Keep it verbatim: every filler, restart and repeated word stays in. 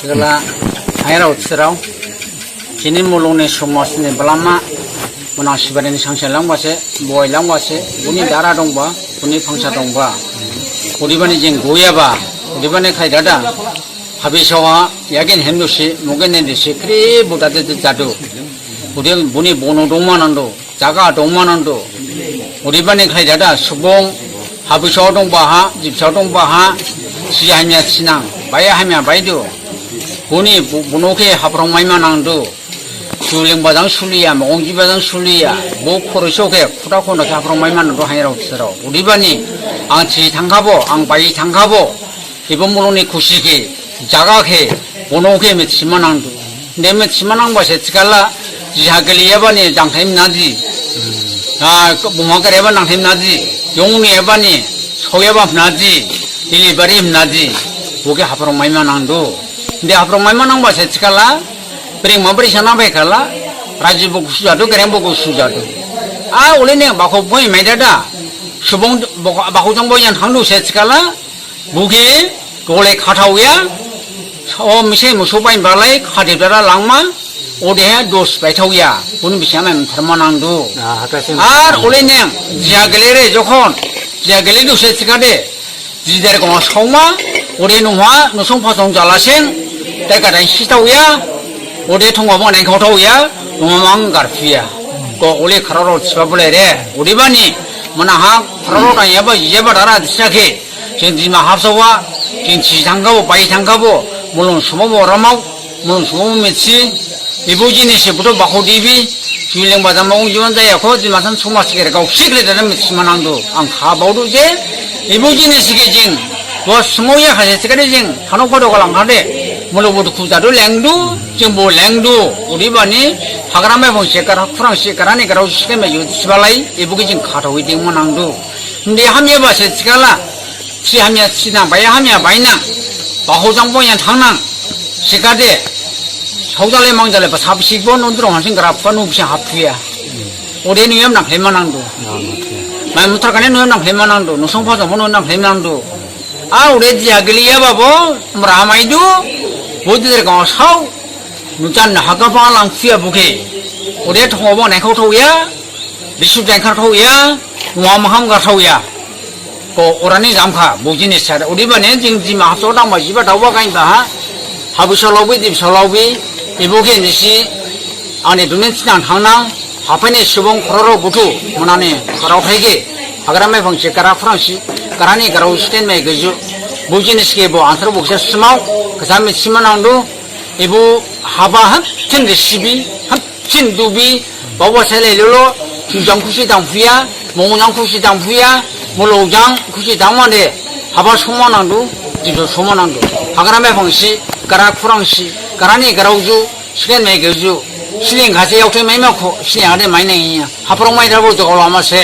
Jala, hairao, thirao, jini mulungni somajni balama, mona sibarini sangse langbase, boi langbase, boni dara dongba, boni phangsa dongba. Odebani jing goyaba, odebani khlai dada, habisao ha, yagin hemdusi, mugin hemdusi, khrip bo dade jadu. Ode boni bono dongma nangdu. Jaga dongma nangdu. Odebani khlai dada, subung, habisao dongba ha, jibsao dongba ha, si hamya sinang, bai hamya baidu. Boni bu-, bono khe haphrong maima nangdu. Sulingba jang suliya, mogong jiba jang suliya. Bo khoroso khe, khuda khono khe haphrong maima nangdu, hairao thirao. Odebani, ang thi thangkhabo, ang bai thangkhabo. Ebo mulungni khusi khe, jaga khe, bono khe mithima nangdu. De mithima nangbase thikhala, jiha geliyabani jangthai mnadi. Ah, buma gereba nangthai mnadi. Yongni ebani, soyaba mnadi. Delivery mnadi. Bo khe haphrong maima nangdu. De haphrong maima nangbase thikhala, bring ma bring sana baikhala, raji bo gusu jadu, gereng bo gusu jadu. Ah, ole ne bakho boi mai dada. Subung bo-, bakho jang boi yang thangdu se thikhala, Bo khe gole khathaoya, o mise musu bai balai khade dara langma, odehe dos baithaoya, boni bising mai mtharma nangdu. Ah, hakasin. Ar ole neng, jiya gelere jokhon, jiya gele dose thikhade, jider goma saoma, ode nungha, nusung phasong jalaseng, teka dain sithaoya, ode thongwa bang dain khaothaoya, nungha mang garphiya. Ko ole khararo thiba bolai re, odebani, manaha khararo dain yaba, yaba dara disakhe, Jing Dima habsao ha, jing thi thangkhabo, bai thangkhabo, mulung sumo bo ramao, mulung sumo bo mithi, ebo jinis se buthu bakho dibi, jing lengba jama ung jiban jayakho, Dimasa ni somaj khe rgao sikhle dada mithima nangdu. Ang kha baodu je, ebo jinis khe jing, bo sumo ya khase thikhade jing, hanok phodo galang khade, mulung bo dukhu jadu lengdu, jing bo lengdu, odebani, hagra mai bong se kara, khurang se kara ni kara sikhe mai ju sibalai, ebo khe jing khathaohi dingma nangdu. Hinde hamyaba se thikhala, Thi hamya thinang, bai hamya bainang. Bakho jang bo yang thangnang. Sikhade. Saojale mangjale ba sabsikbo nondrong hansing grapha nubsing haphuya. Ode nuyam nangkhlai manangdu. Mai muthar kane nuyam nangkhlai manangdu. Nusung phasong bo nuyam nangkhlai manangdu. A ode jiya geliyaba bo, mra maidu. Bo jider gao sao. Nujan hagaba langphiya bo khe. Ode thongbo naikhaothaoya. Bisu jangkharthaoya, nungha maham garthaoya. Ko orani jamkha, bo jinis sar. Odebani jing Dima habsao dangba jiba daoba gainba ha. Habu salaobi, dib salaobi, ebo khe nisi, ani dunin sinang thangnang, haphaini subung khroro buthu, monani kharao thaige, hagra mai phangsi, kara khurangsi, karani garao sten mai geju. Bo jinis khe bo answer bo kisa smao, kisa mitsima nangdu, ebo haba hamsin risibi, ham Chin dubi, bawa selai lolo, sujang khusi dangphuya, mongjang khusi dangphuya, mologjang khusi dangmade, haba soma nangdu, jibo soma nangdu. Hagra mai phangsi, kara khurangsi, karani garaoju, silen mai geju, siling khase yaothai maima kho, siling hade mai naiya, haprong mai dabo jogol ama se.